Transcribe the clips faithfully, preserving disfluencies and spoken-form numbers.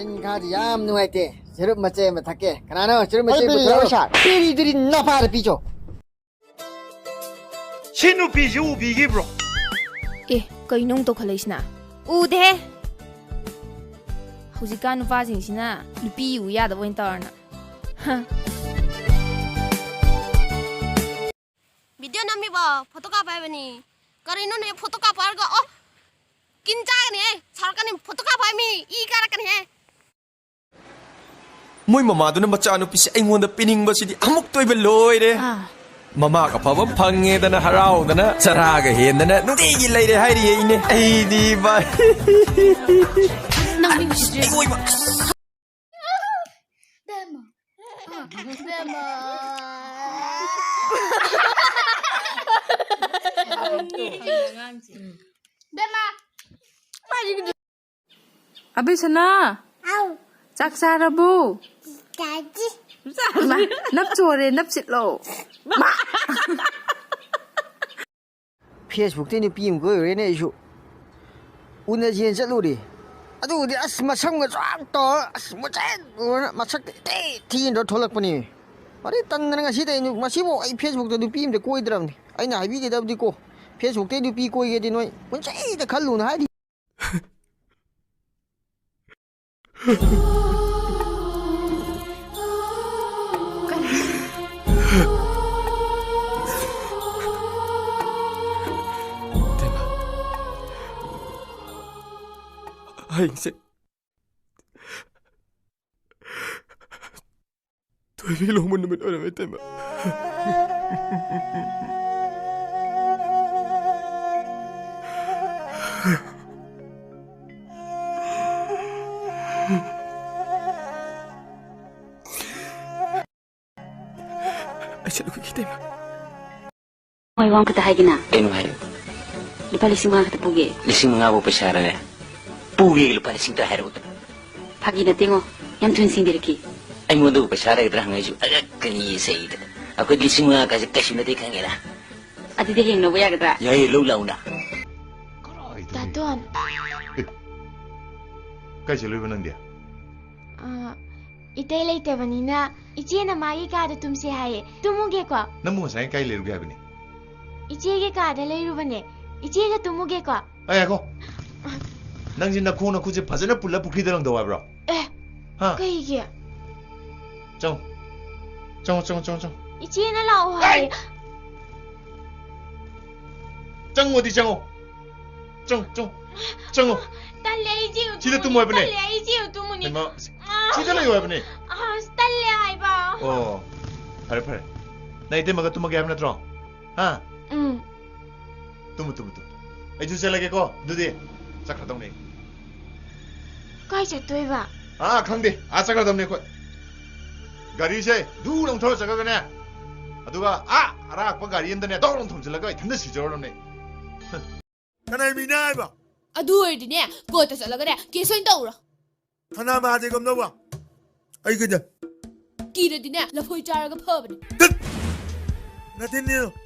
ꯑꯩ ꯈꯥꯗꯤ ꯌꯥꯝ ꯅꯨꯡꯉꯥꯏꯇꯦ꯫ ꯆꯨꯔꯨꯞ ꯃꯆꯦꯠ ꯑꯃ ꯊꯛꯀꯦ꯫ ꯀꯅꯥꯅꯣ ꯆꯨꯔꯨꯞ ꯃꯆꯦꯠ ꯑꯩ ꯄꯨꯊꯣꯔꯛꯑꯣ? ꯄꯤꯔꯤꯗꯨꯗꯤ ꯅꯄꯥꯗ ꯄꯤꯖꯧ꯫ ꯁꯤ ꯅꯨꯄꯤꯁꯤ ꯎꯕꯤꯈꯤꯕ꯭ꯔꯣ? ꯑꯦ, ꯀꯩꯅꯣ ꯑꯃꯨꯛ ꯇꯧꯈꯠꯂꯛꯏꯁꯤꯅ? ꯎꯗꯦꯍꯦ꯫ ꯍꯧꯖꯤꯛꯀꯥꯟ ꯅꯨꯄꯥꯁꯤꯡꯁꯤꯅ ꯅꯨꯄꯤ ꯎ ꯌꯥꯗꯕ ꯑꯣꯏꯅ ꯇꯧꯔꯅ꯫ ꯍ꯫ ꯚꯤꯗꯤꯑꯣ ꯅꯝꯃꯤꯕꯣ? ꯐꯣꯇꯣ ꯀꯥꯞꯄ ꯍꯥꯏꯕꯅꯤ꯫ ꯀꯔꯤꯅꯣꯅꯦ ꯐꯣꯇꯣ ꯀꯥꯞꯄ ꯍꯥꯏꯔꯒ? ꯑꯣ! ꯀꯤꯟ ꯆꯥꯒꯅꯤꯍꯦ! ꯁꯥꯎꯔꯛꯀꯅꯤ! ꯐꯣꯇꯣ ꯀꯥꯞꯄ ꯍꯥꯏ ꯃꯤ! ꯏ ꯀꯥꯔꯛꯀꯅꯤꯍꯦ! ꯃꯣꯏ ꯃꯃꯥꯗꯨꯅ ꯃꯆꯥꯅꯨꯄꯤꯁꯦ ꯑꯩꯉꯣꯟꯗ ꯄꯤꯅꯤꯡꯕꯁꯤꯗꯤ ꯑꯃꯨꯛꯇ ꯑꯣꯏꯕ ꯂꯣꯏꯔꯦ꯫ ꯑꯥ꯫ ꯃꯃꯥꯒ ꯐꯕ ꯐꯪꯉꯦꯗꯅ ꯍꯔꯥꯎꯗꯅ ꯆꯔꯥꯒ ꯍꯦꯟꯗꯅ ꯅꯨꯡꯇꯤꯒꯤ ꯂꯩꯔꯦ ꯍꯥꯏꯔꯤꯌꯦ ꯏꯅꯦ꯫ ꯑꯩꯗꯤ ꯚꯥꯏ꯫ ꯅꯪ ꯃꯤ ꯎꯁꯤꯠꯇ꯭ꯔꯦ꯫ ꯑꯩ ꯑꯣꯏꯕ꯫ ꯕꯦꯝꯃ꯫ ꯑ, ꯕꯦꯝꯃ꯫ ꯕꯦꯝꯃ꯫ ꯑꯕꯦꯁꯅꯥ꯫ ꯍꯥꯎ꯫ ꯆꯥꯛ ꯆꯥꯔꯕꯣ? ꯆꯥꯗ꯭ꯔꯤ꯫ ꯃꯥ, ꯅꯞ ꯆꯣꯔꯦ, ꯅꯞ ꯁꯤꯠꯂꯣ꯫ ꯃꯥ꯫ Facebookꯇꯩ ꯅꯨꯄꯤ ꯑꯃ ꯀꯣꯏꯔꯨꯔꯦꯅꯦ ꯑꯩꯁꯨ꯫ ꯎꯅꯁꯦꯅ ꯆꯠꯂꯨꯔꯦ꯫ ꯑꯗꯨꯕꯨꯗꯤ ꯑꯁ ꯃꯁꯝꯒ ꯆ꯭ꯋꯥꯛ ꯇꯧꯔ ꯑꯁ ꯃꯨꯆꯦꯠ ꯃꯨꯔꯅ ꯃꯁꯛꯇꯤ ꯏꯊꯤ ꯊꯤꯅ ꯇꯧꯔ ꯊꯣꯛꯂꯛꯄꯅꯦ꯫ ꯑꯗꯩ ꯇꯟꯗꯅ ꯉꯁꯤꯗꯩ ꯑꯩ ꯅꯨ-, ꯉꯁꯤꯐꯥꯎ ꯑꯩ Facebookꯇ ꯅꯨꯄꯤ ꯑꯃꯗ ꯀꯣꯏꯗ꯭ꯔꯕꯅꯤ꯫ ꯑꯩꯅ ꯍꯥꯏꯕꯤꯒꯗꯕꯗꯤꯀꯣ, Facebookꯇꯩ ꯅꯨꯄꯤ ꯀꯣꯏꯒꯦꯗꯤ ꯅꯣꯏ ꯄꯨꯟꯁꯤꯗ ꯈꯜꯂꯨꯅ ꯍꯥꯏꯔꯤ꯫ ꯍꯌꯦꯡꯁꯦ ꯊꯣꯏꯕꯤ ꯂꯨꯍꯣꯡꯕ ꯅꯨꯃꯤꯠ ꯑꯣꯏꯔꯝꯃꯦ, ꯇꯦꯝꯕ꯫ ꯑꯩ ꯆꯠꯂꯨꯈꯤꯒꯦ, ꯇꯦꯝꯕ꯫ ꯍꯣꯏ, ꯋꯥ ꯑꯃꯈꯛꯇ ꯍꯥꯏꯒꯦꯅ꯫ ꯀꯩꯅꯣ ꯍꯥꯏꯌꯨ꯫ ꯂꯨꯄꯥ ꯂꯤꯁꯤꯡ ꯃꯉꯥ ꯈꯛꯇ ꯄꯨꯒꯦ꯫ ꯂꯤꯁꯤꯡ ꯃꯉꯥꯕꯨ ꯄꯩꯁꯥꯔꯅꯦ? ꯄꯨꯒꯦ, ꯂꯨꯄꯥ ꯂꯤꯁꯤꯡ ꯇꯔꯥ ꯍꯥꯏꯔꯛꯎꯗ꯫ ꯐꯥꯒꯤ ꯅꯠꯇꯦꯉꯣ, ꯌꯥꯝ ꯊꯨꯅ ꯁꯤꯡꯕꯤꯔꯛꯈꯤ꯫ ꯑꯩꯉꯣꯟꯗꯕꯨ ꯄꯩꯁꯥ ꯂꯩꯒꯗ꯭ꯔꯥ ꯍꯪꯉꯛꯏꯁꯨ ꯑꯉꯛꯀꯅꯤ ꯁꯩꯗ꯫ ꯑꯩꯈꯣꯏ ꯂꯤꯁꯤꯡ ꯃꯉꯥ ꯀꯥꯏꯁꯦ ꯀꯩꯁꯨ ꯅꯠꯇꯦ ꯈꯪꯉꯦꯅ꯫ ꯑꯗꯨꯗꯤ ꯍꯌꯦꯡ ꯂꯧꯕ ꯌꯥꯒꯗ꯭ꯔꯥ? ꯌꯥꯏꯌꯦ, ꯂꯧ ꯂꯥꯛꯎꯅ꯫ ꯀꯔꯥꯏꯗꯒꯤ? ꯗꯥꯇꯣꯟ꯫ ꯑꯦ, ꯀꯥꯏ ꯆꯠꯂꯨꯏꯕ ꯅꯪꯗꯤ? ꯑ, ꯏꯇꯩ ꯂꯩꯇꯕꯅꯤꯅ ꯏꯆꯦꯅ ꯃꯥꯒꯤ ꯀꯥꯗ ꯇꯨꯝꯁꯦ ꯍꯥꯏꯌꯦ꯫ ꯇꯨꯝꯃꯨꯒꯦꯀꯣ? ꯅꯪꯕꯨ ꯉꯁꯥꯏ ꯀꯥꯏ ꯂꯩꯔꯨꯒꯦ ꯍꯥꯏꯕꯅꯤ? ꯏꯆꯦꯒꯤ ꯀꯥꯗ ꯂꯩꯔꯨꯕꯅꯦ꯫ ꯏꯆꯦꯒ ꯇꯨꯝꯃꯨꯒꯦꯀꯣ? ꯑꯦ, ꯉꯥꯏꯈꯣ꯫ ꯅꯪꯁꯦ ꯅꯈꯣꯡ ꯅꯈꯨꯠꯁꯦ ꯐꯖꯅ ꯄꯨꯜꯂ ꯄꯨꯈ꯭ꯔꯤꯗ ꯂꯪꯗꯧ ꯍꯥꯏꯕ꯭ꯔꯣ? ꯑꯦ, ꯍꯥ? ꯀꯩꯒꯤ? ꯆꯪꯉꯣ꯫ ꯆꯪꯉꯣ, ꯆꯪꯉꯣ, ꯆꯪꯉꯣ, ꯆꯪꯉꯣ꯫ ꯏꯆꯦꯅ ꯂꯥꯛꯑꯣ ꯍꯥꯏ꯫ ꯆꯪꯉꯣꯗꯤ ꯆꯪꯉꯣ꯫ ꯆꯪꯉꯣ, ꯆꯪꯉꯣ꯫ ꯆꯪꯉꯣ꯫ ꯇꯜꯂꯦ, ꯑꯩ ꯏꯆꯦꯒ ꯁꯤꯗ ꯇꯨꯝꯃꯨꯅꯤ꯫ ꯇꯨꯝꯃꯣ ꯍꯥꯏꯕꯅꯦ꯫ ꯇꯜꯂꯦ, ꯑꯩ ꯏꯆꯦꯒ ꯇꯨꯝꯃꯨꯅꯤ꯫ ꯍꯩꯃꯥ, ꯑꯥ꯫ ꯁꯤꯗ ꯂꯩꯌꯣ ꯍꯥꯏꯕꯅꯦ꯫ ꯑꯁ, ꯇꯜꯂꯦ ꯍꯥꯏꯕ꯫ ꯑꯣ, ꯐꯔꯦ, ꯐꯔꯦ꯫ ꯅꯪ ꯏꯇꯩꯃꯒ ꯇꯨꯝꯃꯒꯦ ꯍꯥꯏꯕ ꯅꯠꯇ꯭ꯔꯣ? ꯍꯥ? ꯎꯝ꯫ ꯇꯨꯝꯃꯨ, ꯇꯨꯝꯃꯨ, ꯇꯨꯝꯃꯨ꯫ ꯑꯩꯁꯨ ꯆꯠꯂꯒꯦꯀꯣ꯫ ꯑꯗꯨꯗꯤ ꯆꯠꯈ꯭ꯔꯗꯧꯅꯦ꯫ ꯀꯥꯏ ꯆꯠꯇꯣꯏꯕ? ꯑꯥ, ꯈꯪꯗꯦ꯫ ꯑꯥ ꯆꯠꯈ꯭ꯔꯗꯧꯅꯦ ꯑꯩꯈꯣꯏ꯫ ꯒꯥꯔꯤꯁꯦ ꯙꯨ ꯂꯥꯎ ꯊꯧꯔ ꯆꯠꯈ꯭ꯔꯒꯅꯦ꯫ ꯑꯗꯨꯒ ꯑꯥ ꯑꯔꯥꯛꯄ ꯒꯥꯔꯤ ꯑꯃꯗꯅꯦ ꯗꯧ ꯂꯥꯎ ꯊꯣꯝꯖꯤꯜꯂꯒ ꯏꯊꯟꯇ ꯁꯤꯖꯧꯔꯗꯧꯅꯦ꯫ ꯀꯅꯥꯏ ꯃꯤꯅꯦ ꯍꯥꯏꯕ? ꯑꯗꯨ ꯑꯣꯏꯔꯗꯤꯅꯦ, ꯀꯣꯔꯠꯇ ꯆꯠꯂꯒꯅꯦ, ꯀꯦꯁ ꯑꯣꯏꯅ ꯇꯧꯔꯣ꯫ ꯁꯅꯥ ꯃꯍꯥꯗꯦ ꯀꯝꯗꯧꯕ? ꯑꯩ ꯀꯩꯗ? ꯀꯤꯔꯗꯤꯅꯦ, ꯂꯐꯣꯏ ꯆꯥꯔꯒ ꯐꯕꯅꯦ꯫ ꯇꯠ! ꯅꯠꯇꯦꯅꯦ꯫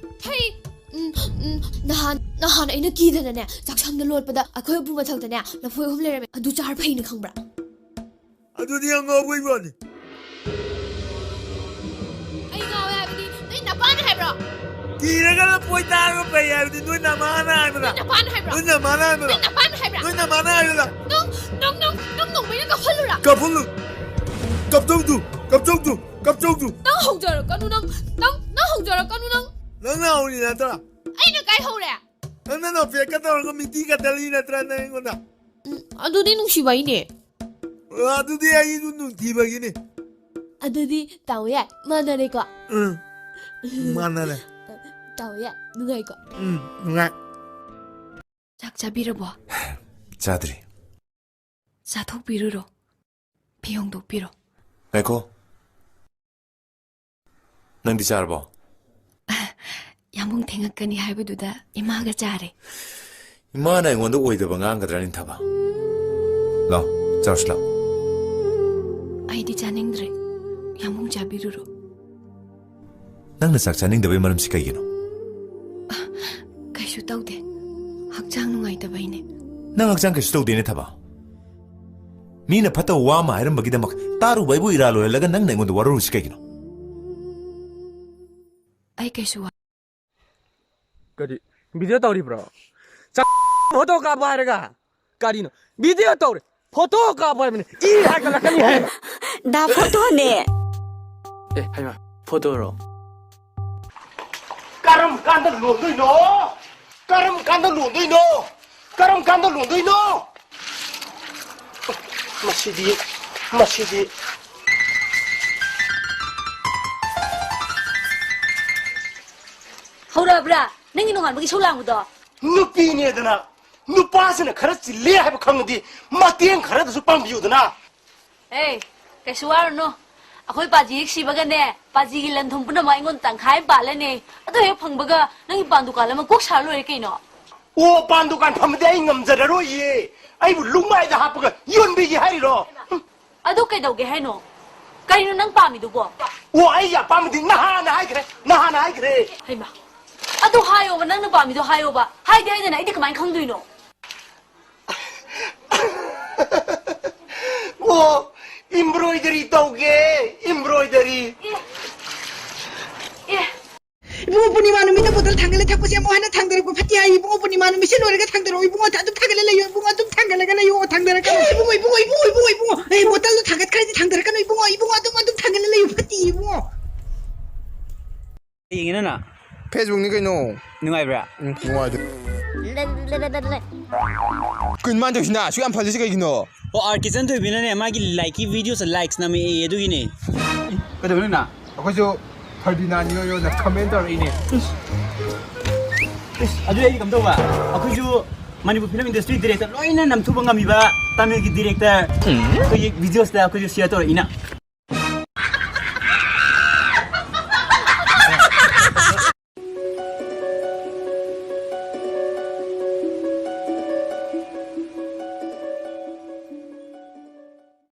ꯍꯩ, ꯎꯝ, ꯎꯝ, ꯅꯍꯥꯟ, ꯅꯍꯥꯟ ꯑꯩꯅ ꯀꯤꯗꯅꯅꯦ, ꯆꯥꯛꯁꯪꯗ ꯂꯣꯠꯄꯗ ꯑꯩꯈꯣꯏ ꯎꯄꯨ ꯃꯊꯛꯇꯅꯦ, ꯂꯐꯣꯏ ꯑꯍꯨꯝ ꯂꯩꯔꯝꯃꯦ꯫ ꯑꯗꯨ ꯆꯥꯔ ꯐꯩꯅ ꯈꯪꯕ꯭ꯔꯥ? ꯑꯗꯨꯗꯤ ꯌꯥꯝ ꯉꯥꯎꯕꯩ ꯋꯥꯅꯤ꯫ ꯑꯩ ꯉꯥꯎꯋꯦ ꯍꯥꯏꯕꯗꯤ ꯅꯣꯏ ꯅꯄꯥꯅ ꯍꯥꯏꯕ꯭ꯔꯣ? ꯀꯤꯔꯒ ꯂꯐꯣꯏ ꯆꯥꯔꯒ ꯐꯩ ꯍꯥꯏꯕꯗꯤ ꯅꯣꯏ ꯅꯃꯥꯅ ꯍꯥꯏꯕ꯭ꯔꯥ? ꯅꯣꯏ ꯅꯄꯥꯅ ꯍꯥꯏꯕ꯭ꯔꯣ? ꯅꯣꯏ ꯅꯃꯥꯅ ꯍꯥꯏꯕ꯭ꯔꯥ? ꯅꯣꯏ ꯅꯄꯥꯅ ꯍꯥꯏꯕ꯭ꯔꯥ? ꯅꯣꯏ ꯅꯃꯥꯅ ꯍꯥꯏꯕ꯭ꯔꯥ? ꯅꯪ, ꯅꯪ, ꯅꯪ, ꯅꯪ ꯅꯣꯡꯃꯩꯅ ꯀꯥꯞꯍꯜꯂꯨꯔꯥ? ꯀꯥꯞꯍꯜꯂꯨ꯫ ꯀꯞꯆꯧꯗꯨ, ꯀꯞꯆꯧꯗꯨ, ꯀꯞꯆꯧꯗꯨ꯫ ꯅꯪ ꯍꯧꯖꯔꯛꯀꯅꯨ, ꯅꯪ, ꯅꯪ, ꯅꯪ ꯍꯧꯖꯔꯛꯀꯅꯨ, ꯅꯪ꯫ ꯅꯪꯅ ꯍꯧꯔꯤ ꯅꯠꯇ꯭ꯔꯥ? ꯑꯩꯅ ꯀꯥꯏ ꯍꯧꯔꯦ? ꯅꯪꯅ ꯅꯣꯐꯦꯠꯀ ꯇꯧꯔꯒ ꯃꯤꯇꯤꯒ ꯇꯜꯂꯤ ꯅꯠꯇ꯭ꯔꯥ ꯅꯪ ꯑꯩꯉꯣꯟꯗ? ꯎꯝ, ꯑꯗꯨꯗꯤ ꯅꯨꯡꯁꯤꯕꯩꯅꯦ꯫ ꯑ, ꯑꯗꯨꯗꯤ ꯑꯩꯁꯨ ꯅꯨꯡꯁꯤꯕꯒꯤꯅꯦ꯫ ꯑꯗꯨꯗꯤ ꯇꯥꯃꯣ ꯌꯥꯏ, ꯃꯥꯟꯅꯔꯦꯀꯣ? ꯎꯝ, ꯃꯥꯟꯅꯔꯦ꯫ ꯇꯥꯃꯣ ꯌꯥꯏ, ꯅꯨꯡꯉꯥꯏꯀꯣ? ꯎꯝ, ꯅꯨꯡꯉꯥꯏ꯫ ꯆꯥꯛ ꯆꯥꯕꯤꯔꯕꯣ? ꯆꯥꯗ꯭ꯔꯤ꯫ ꯆꯥꯊꯣꯛꯄꯤꯔꯨꯔꯣ꯫ ꯐꯤ ꯍꯣꯡꯗꯣꯛꯄꯤꯔꯣ꯫ ꯉꯥꯏꯈꯣ꯫ ꯅꯪꯗꯤ ꯆꯥꯔꯕꯣ? ꯌꯥꯝꯕꯨꯡ ꯊꯦꯡꯉꯛꯀꯅꯤ ꯍꯥꯏꯕꯗꯨꯗ ꯏꯃꯥꯒ ꯆꯥꯔꯦ꯫ ꯏꯃꯥꯅ ꯑꯩꯉꯣꯟꯗ ꯑꯣꯏꯗꯕ ꯉꯥꯡꯒꯗ꯭ꯔꯥ, ꯅꯤꯡꯊꯕ? ꯂꯥꯎ, ꯆꯥꯔꯨꯁꯤ ꯂꯥꯎ꯫ ꯑꯩꯗꯤ ꯆꯥꯅꯤꯡꯗ꯭ꯔꯦ꯫ ꯌꯥꯝꯕꯨꯡ ꯆꯥꯕꯤꯔꯨꯔꯣ꯫ ꯅꯪꯅ ꯆꯥꯛ ꯆꯥꯅꯤꯡꯗꯕꯒꯤ ꯃꯔꯝꯁꯤ ꯀꯩꯒꯤꯅꯣ? ꯀꯩꯁꯨ ꯇꯧꯗꯦ꯫ ꯍꯛꯆꯥꯡ ꯅꯨꯡꯉꯥꯏꯇꯕꯩꯅꯦ꯫ ꯅꯪ ꯍꯛꯆꯥꯡ ꯀꯩꯁꯨ ꯇꯧꯗꯦꯅꯦ, ꯊꯕ? ꯃꯤꯅ ꯐꯠꯇꯕ ꯋꯥ ꯑꯃ ꯍꯥꯏꯔꯝꯕꯒꯤꯗꯃꯛ ꯇꯥꯔꯨꯕ ꯑꯩꯕꯨ ꯏꯔꯥ ꯂꯣꯏꯍꯜꯂꯒ ꯅꯪꯅ ꯑꯩꯉꯣꯟꯗ ꯋꯥꯔꯧꯔꯤꯁꯤ ꯀꯩꯒꯤꯅꯣ? ꯑꯩ ꯀꯩꯁꯨ ꯋꯥ- ꯀꯔꯤ? ꯚꯤꯗꯤꯑꯣ ꯇꯧꯔꯤꯕ꯭ꯔꯣ? ꯆ- ꯐꯣꯇꯣ ꯀꯥꯞꯄꯣ ꯍꯥꯏꯔꯒ ꯀꯔꯤꯅꯣ? ꯚꯤꯗꯤꯑꯣ ꯇꯧꯔꯦ, ꯐꯣꯇꯣ ꯀꯥꯞꯄꯣ ꯍꯥꯏꯕꯅꯤ꯫ ꯏ ꯍꯥꯏꯒꯠꯂꯛꯀꯅꯤ ꯍꯥꯏ꯫ ꯗꯥ ꯐꯣꯇꯣꯅꯦ꯫ ꯑꯦ, ꯍꯩꯃꯥ, ꯐꯣꯇꯣꯔꯣ? ꯀꯔꯝ ꯀꯥꯟꯗ ꯂꯣꯟꯗꯣꯏꯅꯣ? ꯀꯔꯝ ꯀꯥꯟꯗ ꯂꯣꯟꯗꯣꯏꯅꯣ? ꯀꯔꯝ ꯀꯥꯟꯗ ꯂꯣꯟꯗꯣꯏꯅꯣ? ꯃꯁꯤꯗꯤ, ꯃꯁꯤꯗꯤ꯫ ꯍꯧꯔꯛꯑꯕ꯭ꯔꯥ? ꯅꯪꯒꯤ ꯅꯣꯡꯉꯥꯟꯕꯒꯤ ꯏꯁꯧ ꯂꯥꯡꯕꯗꯣ? ꯅꯨꯄꯤꯅꯦꯗꯅ ꯅꯨꯄꯥꯁꯤꯅ ꯈꯔ ꯆꯤꯜꯂꯦ ꯍꯥꯏꯕ ꯈꯪꯉꯗꯤ ꯃꯇꯦꯡ ꯈꯔꯗꯁꯨ ꯄꯥꯡꯕꯤꯌꯨꯗꯅ꯫ ꯑꯦ, ꯀꯩꯁꯨ ꯋꯥꯔꯨꯅꯨ꯫ ꯑꯩꯈꯣꯏ ꯄꯥꯖꯤ ꯍꯦꯛ ꯁꯤꯕꯒꯅꯦ, ꯄꯥꯖꯤꯒꯤ ꯂꯟ ꯊꯨꯝ ꯄꯨꯝꯅꯃꯛ ꯑꯩꯉꯣꯟꯗ ꯇꯪꯈꯥꯏ ꯑꯃ ꯄꯥꯜꯂꯅꯤ꯫ ꯑꯗꯨ ꯍꯦꯛ ꯐꯪꯕꯒ ꯅꯪꯒꯤ ꯄꯥꯟ ꯗꯨꯀꯥꯟ ꯑꯃ ꯀꯣꯛ ꯁꯥꯔ ꯂꯣꯏꯔꯦ ꯀꯩꯅꯣ꯫ ꯑꯣ, ꯄꯥꯟ ꯗꯨꯀꯥꯟ ꯐꯝꯕꯗꯤ ꯑꯩ ꯉꯝꯖꯔꯔꯣꯏꯌꯦ꯫ ꯑꯩꯕꯨ ꯂꯨꯛꯃꯥꯏꯗ ꯍꯥꯞꯄꯒ ꯌꯣꯟꯕꯤꯒꯦ ꯍꯥꯏꯔꯤꯔꯣ? ꯑꯗꯨ ꯀꯩꯗꯧꯒꯦ ꯍꯥꯏꯅꯣ? ꯀꯩꯅꯣ ꯅꯪ ꯄꯥꯝꯃꯤꯗꯨꯕꯣ? ꯑꯣ, ꯑꯩꯒꯤ ꯑꯄꯥꯝꯕꯗꯤ ꯅꯍꯥꯟꯅ ꯍꯥꯏꯈ꯭ꯔꯦ, ꯅꯍꯥꯟꯅ ꯍꯥꯏꯈ꯭ꯔꯦ꯫ ꯍꯩꯃꯥ, ꯑꯗꯨ ꯍꯥꯏꯌꯣꯕ, ꯅꯪꯅ ꯄꯥꯝꯃꯤꯗꯣ ꯍꯥꯏꯌꯣꯕ꯫ ꯍꯥꯏꯗꯤ ꯍꯥꯏꯗꯅ ꯑꯩꯗꯤ ꯀꯃꯥꯏꯅ ꯈꯪꯗꯣꯏꯅꯣ? ꯑꯣ, ꯏꯝꯕ꯭ꯔꯣꯏꯗꯔꯤ ꯇꯧꯒꯦ, ꯏꯝꯕ꯭ꯔꯣꯏꯗꯔꯤ꯫ ꯑꯦ, ꯏꯕꯨꯡꯉꯣ, ꯄꯨꯔꯅꯤꯃꯥ ꯅꯨꯃꯤꯠꯇ ꯕꯣꯇꯜ ꯊꯥꯡꯒꯠꯂ ꯊꯛꯄꯁꯦ ꯑꯃꯨꯛ ꯍꯟꯅ ꯊꯥꯡꯗꯔꯛꯄ ꯐꯠꯇꯦ ꯍꯥꯏ꯫ ꯏꯕꯨꯡꯉꯣ, ꯄꯨꯔꯅꯤꯃꯥ ꯅꯨꯃꯤꯠꯁꯦ ꯂꯣꯏꯔꯒ ꯊꯥꯡꯗꯔꯛꯑꯣ ꯏꯕꯨꯡꯉꯣ꯫ ꯑꯗꯨꯝ ꯊꯥꯡꯒꯠꯂ ꯂꯩꯌꯣ ꯏꯕꯨꯡꯉꯣ, ꯑꯗꯨꯝ ꯊꯥꯡꯒꯠꯂꯒ ꯂꯩꯌꯣ, ꯊꯥꯡꯗꯔꯛꯀꯅꯨ ꯏꯕꯨꯡꯉꯣ꯫ ꯏꯕꯨꯡꯉꯣ, ꯏꯕꯨꯡꯉꯣ, ꯏꯕꯨꯡꯉꯣ, ꯑꯦ, ꯕꯣꯇꯜꯗꯣ ꯊꯥꯡꯒꯠꯈ꯭ꯔꯗꯤ ꯊꯥꯡꯗꯔꯛꯀꯅꯨ ꯏꯕꯨꯡꯉꯣ꯫ ꯏꯕꯨꯡꯉꯣ, ꯑꯗꯨꯝ, ꯑꯗꯨꯝ ꯊꯥꯡꯒꯠꯂ ꯂꯩꯌꯣ, ꯐꯠꯇꯦ ꯏꯕꯨꯡꯉꯣ꯫ ꯌꯦꯡꯉꯤꯅ ꯅꯪ? ꯐꯦꯁꯕꯨꯛꯅꯤ ꯀꯩꯅꯣ꯫ ꯅꯨꯡꯉꯥꯏꯕ꯭ꯔꯥ? ꯎꯝ, ꯅꯨꯡꯉꯥꯏꯗꯣꯏ꯫ ꯀꯩꯅꯣ ꯃꯥꯅ ꯇꯧꯔꯤꯁꯤꯅ? ꯑꯁꯨꯛ ꯌꯥꯝ ꯐꯜꯂꯤꯁꯤ ꯀꯩꯒꯤꯅꯣ? ꯑꯣ, ꯑꯥꯔ ꯀꯦ ꯆꯟ ꯊꯣꯏꯕꯤꯅꯅꯦ, ꯃꯥꯒꯤ ꯂꯥꯏꯛꯀꯤ ꯚꯤꯗꯤꯑꯣꯁꯦ ꯂꯥꯏꯛꯁ ꯅꯝꯃꯛꯑꯦ, ꯑꯗꯨꯒꯤꯅꯦ꯫ ꯀꯩꯗꯧꯕꯅꯣ ꯅꯪ? ꯑꯩꯈꯣꯏꯁꯨ ꯐꯔꯗꯤꯅꯥꯟ ꯌꯣꯌꯣꯅ ꯀꯃꯦꯟ ꯇꯧꯔꯛꯏꯅꯦ꯫ ꯑꯗꯨ ꯑꯩꯗꯤ ꯀꯝꯗꯧꯕ? ꯑꯩꯈꯣꯏꯁꯨ ꯃꯅꯤꯄꯨꯔ ꯐꯤꯂꯝ ꯏꯟꯗꯁꯇ꯭ꯔꯤ ꯗꯤꯔꯦꯛꯇꯔ ꯂꯣꯏꯅ ꯅꯝꯊꯨꯕ ꯉꯝꯃꯤꯕ ꯇꯥꯃꯤꯜꯒꯤ ꯗꯤꯔꯦꯛꯇꯔ ꯑꯩꯈꯣꯏꯒꯤ ꯚꯤꯗꯤꯑꯣꯁꯤꯗ ꯑꯩꯈꯣꯏꯁꯨ ꯁꯤꯌꯔ ꯇꯧꯔꯛꯏꯅ꯫